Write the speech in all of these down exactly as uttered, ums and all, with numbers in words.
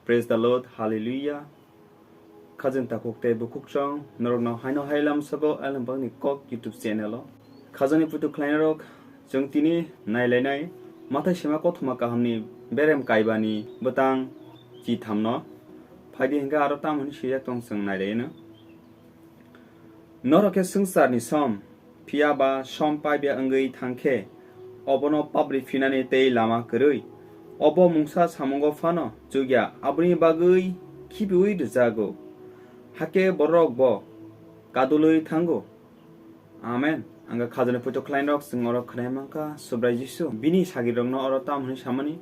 Praise the Lord, Hallelujah. Khajang takhuk tei bukhuk chwng norokno haino hai lamsabo Elembakni Kok YouTube channel o. Khajani puitu khlainarok, chwng tini nailainai Mathai sema kothoma kahamni berem kaibani bwtang chithamno. Phaidi hinkhe aro tamo hwnwi swijak tong chwng nailaino. Norok khe swngcharni som, phiya ba som paibya wngwi thang khe, obono pabri phinani tei lama kwrwi. Obo mungsa samungo phano chukya, aboni bagwi khibiui rwjago. Hakhe borok bo kadulwi thango. Amen. Ang kha khajani puitu khlainok, chwng oro khwnai mankha, Subrai Jisu bini sagirokno oro tam hwnwi samani,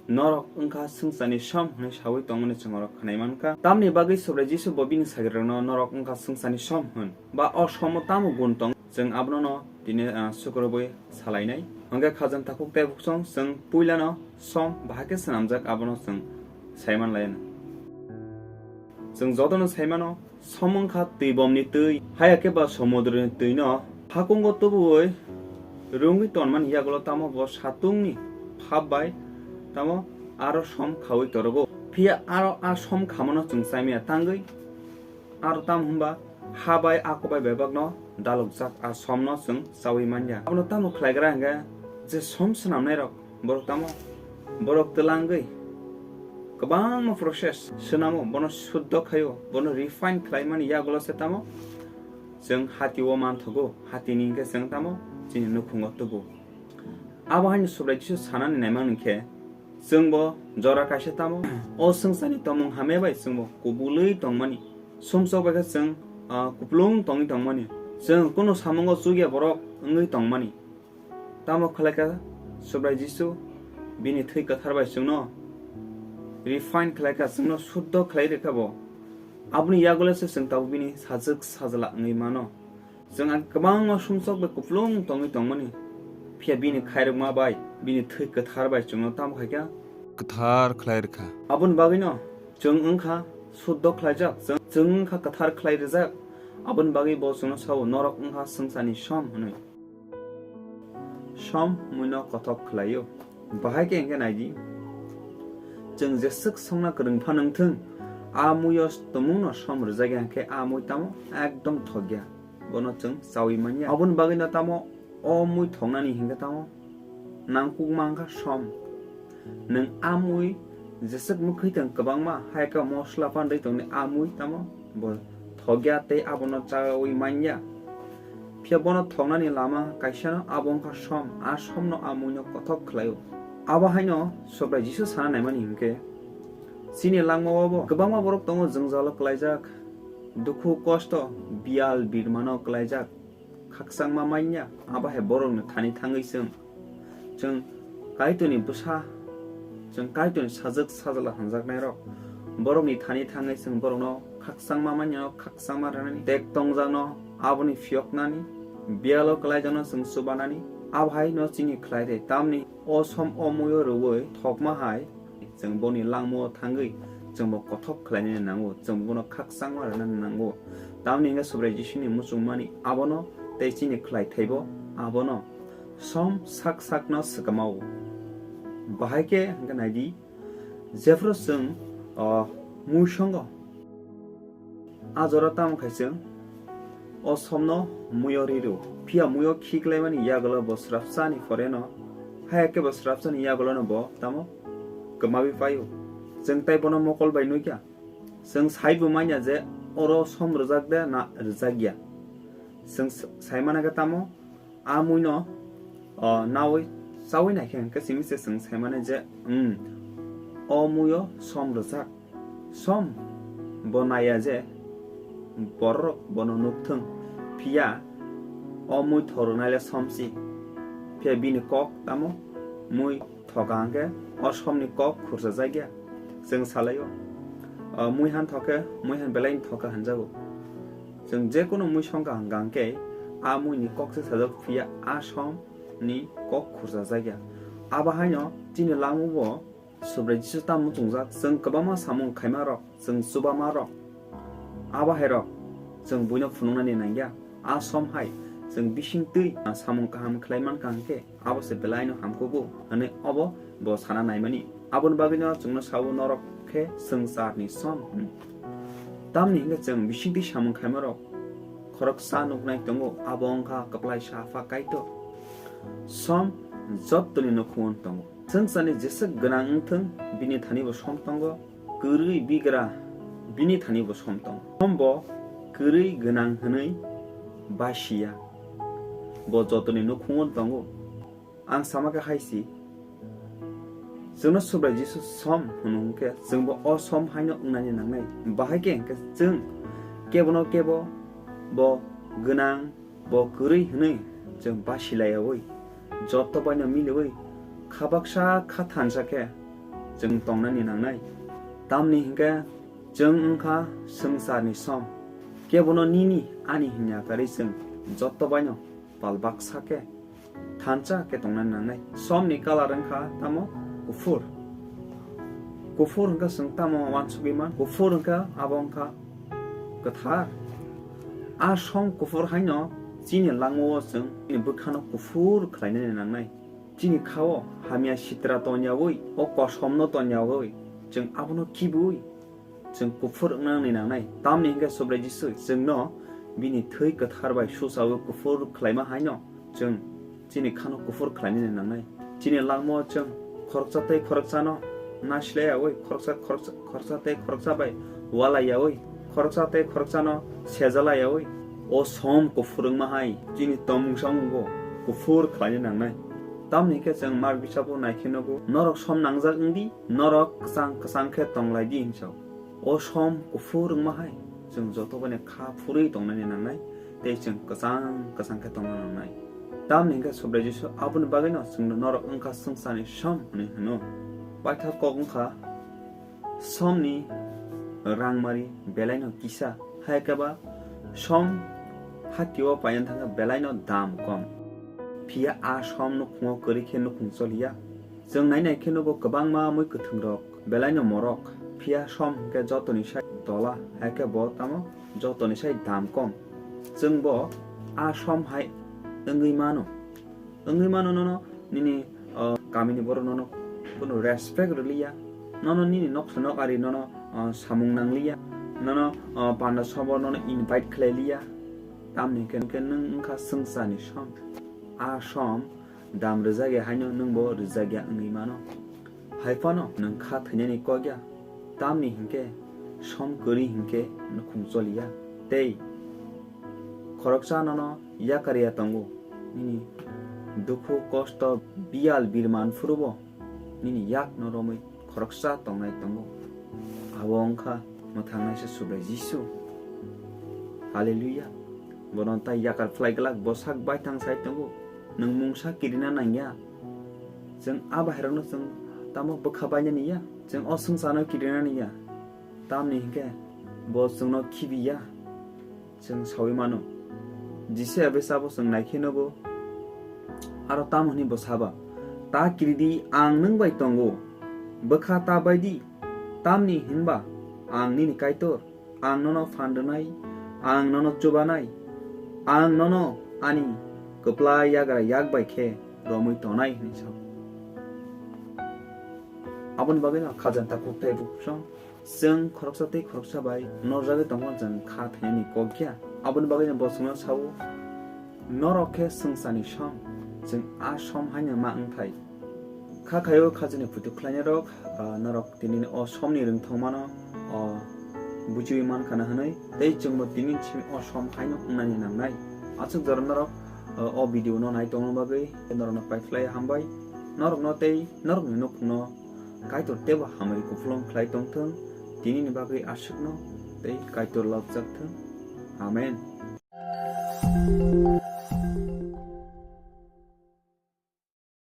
"Norok wngkha swngcharni som," hwnwi saui tongmani chwng oro khwnai mankha. Tamni bagwi Subrai Jisu bo bini sagirokno, "Norok wngkha swngcharni som," hwn ba o somo tamo gun tong, chwng abono no tini, ah, sukrubwi salainai. Hwnkhe khajang takhuk tei bukhuk chwng, chwng puilano som bahai khe swnamjak, abono chwng saiman laino. Chwng jotono saimano, som wngkha twibomni twi, haya khe ba somudroni twino hakungo tubuwi rwngwi tonmani yagulo tamo bo satungni phap bai tamo aro som khaui torogo. Phiya aro a som khamano chwng chaimaya tangwi, aro tamo hwnba ha bai ako bai bebakno dalokjak a somno chwng chaui manya. Abono tamo khlaigra hwnkhe je som swnamnairok, borok tamo, borok twlangwi kwbangma process swnamo, bono suddho khaio, bono refine khlaimani yagulo se tamo chwng hati o manthogo, hatini hinkhe chwng tamo chini nukhungo tubu. Abo haino Subrai Jisu sanani naimani khe, chwngbo jora kaisa tamo o swngcharni tongmung hamya bai chwngbo kubulwi tongmani, sumsok bai khe chwng, ah, kuplung tongwi tongmani, chwng kunu samungo chukya borok wngwi tongmani. Tamo khlaikha Subrai Jisu bini thwi kwthar bai chwngno refine khlaikha, chwngno suddho khlai rwkha bo. Aboni yagulo se chwng tabuk bini sajwk sajla wngwi mano. Chwng ang kwbangma sumsok bai kuplung tongwi tongmani, phiya bini khairokma bai, bini thwi kwthar bai chwngno tamo khaikha? Kwthar khlai rwkha. Aboni bagwino chwng wngkha suddho khlaijak, chwng, chwng wngkha kwthar khlai rwjak. Aboni bagwi bo chwngno sao, "Norok wngkha swngcharni som," hwnwi. Som muino kothok khlaio. Bahai khe hwnkhe naidi, chwng jeswk songna kwrwng phano wngthwng, a muio tumungno som rwjakya hwnkhe a mui tamo ekdom thokya, bono chwng chaui manya. Aboni bagwino tamo o mui thoknani hwnkhe tamo nangkukma wngkha som. Nwng a mui jeswk mwkhwi tong kwbangma, hai khe mosla phan rwi tongni a mui tamo bo thokya tei abono chaui manya. Phiya bono thoknani lama kaisano, abo wngkha som, a somno a muino kothok khlaio. Abo haino Subrai Jisu sana naimani hwnkhe, chini langmao bo kwbangma borok tongo, jwngjalo klaijak, dukhu kosto, biyal birmano klaijak, khakchangma manya, abo hai borokni thani thangwi chwng, chwng Kaitorni bwsa, chwng Kaitorni sajwk sajla hwnjaknairok, borokni thani thangwi chwng borokno khakchangma manya, khakchangma rwnani tek tongjakno, aboni phiyoknani, biyalo klaijakno chwng chubanani, abo haino chini khlai de, tamni o som o muio rwui thokma hai, chwng boni langmao thangwi chwngbo kothok khlainani nango, chwng bono khakchangma rwnani nango. Tamni hwnkhe Subrai Jisuni muchungmani abono tei chini khlai thaibo abono som sak sakno swkama-o. Bahai khe hwnkhe naidi, jephru chwng, o, mui songo, a jora tamo khai chwng o somno muio ri rw. Phiya muio khiklaimani yagulo bo srapsani phoreno, haya khe bo srapsani yagulono bo tamo kwmawi paio. Chwng tai bono mokol bai nukya. Chwng saibo manya je oro som rwjak de na rwjak ya. Chwng s-, saimana khe tamo a muino, o, naui chaui naikhe hwnkhe simi se chwng saimani je, um, o muio som rwjak. Som bo naiya je borok bono nukthwng, phiya o mui thorwknaile somsi. Phiya bini kok tamo mui thoka hwnkhe o somni kok khursajakya. Chwng salaio, o, mui han thokhe, mui han belaini thoka hwnjago. Chwng jekunu mui songkha hwnkha hwnkhe a muini kok se sajak, phiya a somni kok khursajakya. Abo haino chini langmao bo Subrai Jisu tamo chwngjak, chwng kwbangma samung khaimarok, chwng chubamarok, abo hairok chwng buino phunuknani nangya. A som hai chwng bisingtwi samung kaham khlai mankha hwnkhe, abo se belaino hamkugo hwnwi obo bo sana naimani. Aboni bagwino chwngno sao, norok khe swngcharni som hwn. Tamni hwnkhe chwng bisingtwi samung khaimarok khoroksa nuknai tongo, abo wngkha kwplaisa Apha Kaitor. Som jottoni nukhungo tongo. Swngcharni jeswk gwnang wngthwng, bini thanibo som tongo, kwrwi bigra bini thanibo som tongo. Som bo kwrwi gwnang hwnwi basiya, bo jottoni nukhungo tongo. Ang sama khe hai si, chwngno Subrai Jisu som hwno hwnkhe, chwngbo o som haino wngnani nangnai. Bahai khe hwnkhe chwng kebono kebo bo gwnang, bo kwrwi hwnwi chwng basi laiyaui, joto baino miliui, kha baksa kha thansa khe chwng tongnani nangnai. Tamni hwnkhe chwng wngkha swngcharni som. Kebono nini ani hwnya karwi chwng joto baino pal baksa khe thansa khe tongnani nangnai. Somni colour wngkha tamo kuphur. Kuphur wngkha chwng tamo uansugwi man? Kuphur wngkha abo wngkha kwthar. A som kuphur haino chini langmao chwng chini bwkhano kuphur khlainani nangnai. Chini khao hamya sitra tonyaui, o kosomno tonyaui, chwng abono kibiui chwng kuphur wngnani nangnai. Tamni hwnkhe Subrai Jisu chwngno bini thwi kwthar bai suchaui kuphur khlaima haino chwng chini khano kuphur khlainani nangnai. Chini langmao chwng khoroksa tei khoroksano nasilaiyaui, khoroksa, khoroksa, khoroksa tei khoroksa bai ualaiyaui, khoroksa tei khoroksano sejalaiyaui, o som kuphur wngma hai chini tongmung samungbo kuphur khlaina nangnai. Tamni hwnkhe chwng Mark bisabo naikhe nugo, norok som nangjak wngdi, norok kwchang kwchang khe tonglaidi hinwi sao. O som kuphur wngma hai chwng joto baino kha phurwi tongnani nangnai tei chwng kwchang kwchang khe tongna nangnai. Tamni hwnkhe Subrai Jisu aboni bagwino chwngno norok wngkha swngcharni som hwnwi hwno. Paithago kok wngkha, somni rangmari belaino kisa, hai khe ba som hatio paina thangkha belaino dam kom. Phiya a som nukhungo kwrwi khe nukhung choliya. Chwng nai nai khe nugo kwbangma mui kwthwngrok belaino morok, phiya som hwnkhe jotoni sai dola, hai khe bo tamo jotoni sai dam kom. Chwng bo a som hai wngwi mano. Wngwi mano nono nini, o, kamini borok nono kunu respect rwliya. Nono nini noksa nok ari nono, o, samung nangliya. Nono, o, panda sobo nono invite khlailiya. Tamni hwnkhe nwng wngkha swngcharni som. A som dam rwjakya haino nwngbo rwjakya wngwi mano. Hai phano nwng kha thwinani kok ya, tamni hinkhe som kwrwi hinkhe nukhung choliya. Tei khoroksa nono yakarya tongo, nini dukhu kosto biyal birman phurubo nini yakno romwi khoroksa tongnai tongo. Abo wngkha mwthangnaisa Subrai Jisu. Hallelujah. Bono tai yakar phlai glak, bo sak baithang sai tongo. Nwng mungsa kirina nangya. Chwng a bahairokno chwng tamo bwkha bainani ya. Chwng o swngcharno kirinani ya. Tamni hinkhe bo chwngno khibiya. Chwng saui mano. Jise bai sabo chwng naikhe nugo. Aro tamo hwnwi bo saba, "Ta kiridi, ang nwng bai tongo. Bwkha ta baidi. Tamni hinba ang nini Kaitor." Ang nono phan rwnai, ang nono chubanai, ang nono ani kwplai yagra yak bai khe romwi tonai hwnwi sa. Aboni bagwino khajanta kuk tei bukhuk song chwng khoroksa tei khoroksa bai norjagwi tongma chwng kha thainani kok ya. Aboni bagwino bo chwngno sao, "Norok khe swngcharni som, chwng a som haino ma wngthai." Kha khaio khajani phutu khlainairok, ah, norok tini o somni rwngthomano, o, buchiwi mankha na hwnwi, tei chwngbo tini simi o som haino wngnani nangnai. Aswk jora norok, ah, o video no nai tongna bagwi norokno paiphlai hambai. Norokno tei norokni nukhungno Kaitor teibo hamari kupulung khlai tongthwng, tinini bagwi aswkno tei Kaitor lobjak thwng. Amen.